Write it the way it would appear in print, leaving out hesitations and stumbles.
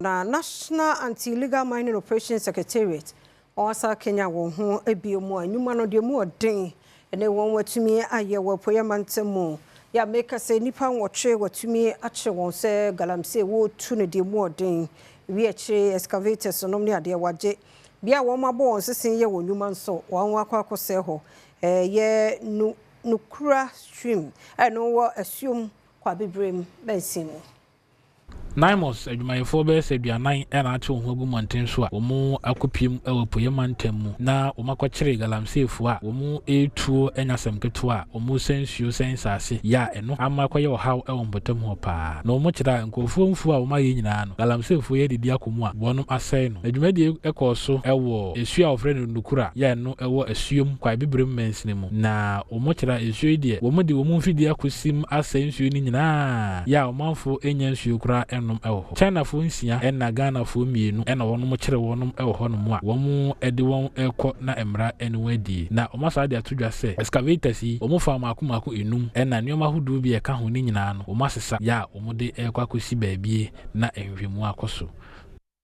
Na National Anti-Illegal Mining Operations Secretariat wɔn asa kenya wɔn ho ebio mu a nnwuma no deɛ mu ɔden ɛne wɔn watumi ayɛ wɔ Apueɛ Mantam mu. Yɛ ameka sɛ nnipa 8 watumi akyerɛ wɔn sɛ galamsey wɔretu no deɛ mu ɔden wi akyire, excavators nom ne adeɛ wagye bea a wɔn abɔ wɔn sesen yɛ wɔn nnwuma nso wɔn akɔ akɔsɛe hɔ. Ɛyɛ nu Nukura Stream ɛno wɔ Asuom Kwabebrem bɛnsin mu. NAIMOS adwumayɛfoɔ bɛyɛ sɛ 40 na ate wɔn ho agu mmɔnten so a wɔn akɔpiem wɔ Apueeɛ Mantam mu na wɔn akɔkyere galamseyfoɔ a wɔn retuo anya asɛm ketewa a wɔn resɛ nsuo sɛ nsaase yɛ a ɛno ama akɔyɛ ɔhaw wɔ mpɔtam hɔ paa. Na wɔn kyerɛ a nkurɔfoɔ mfuo a wɔn ayɛ nyinaa no galamseyfoɔ yi adidi akɔ mu a wɔn asɛe no. Na dwumadie kɔɔ so wɔ esuo a wɔfrɛ no Nukura yɛ a ɛno wɔ Asuom Kwaebibirem mansini mu. Na wɔn kyerɛ a nsuo yi deɛ wɔn de wɔn mfidie akɔsim asɛe nsuo no nyinaa yɛ a ɔmanfoɔ nnya nsuo koraa nnom wɔ hɔ. Chinafoɔ nsia ɛna Ghanafoɔ mmienu ɛna wɔnom kyere wɔnom wɔ hɔnom a wɔn de wɔn rekɔ na mmara ne wɔn adie. Na wɔn asan de ato dwa sɛ excavators yi wɔn faa mmaako mmaako nnum ɛna nnoɔma ahodoɔ bi a ɛka ho no nyinaa no wɔn asesa yɛ a wɔn de rekɔ akɔsi baabie na nhwehwɛmu akɔ so.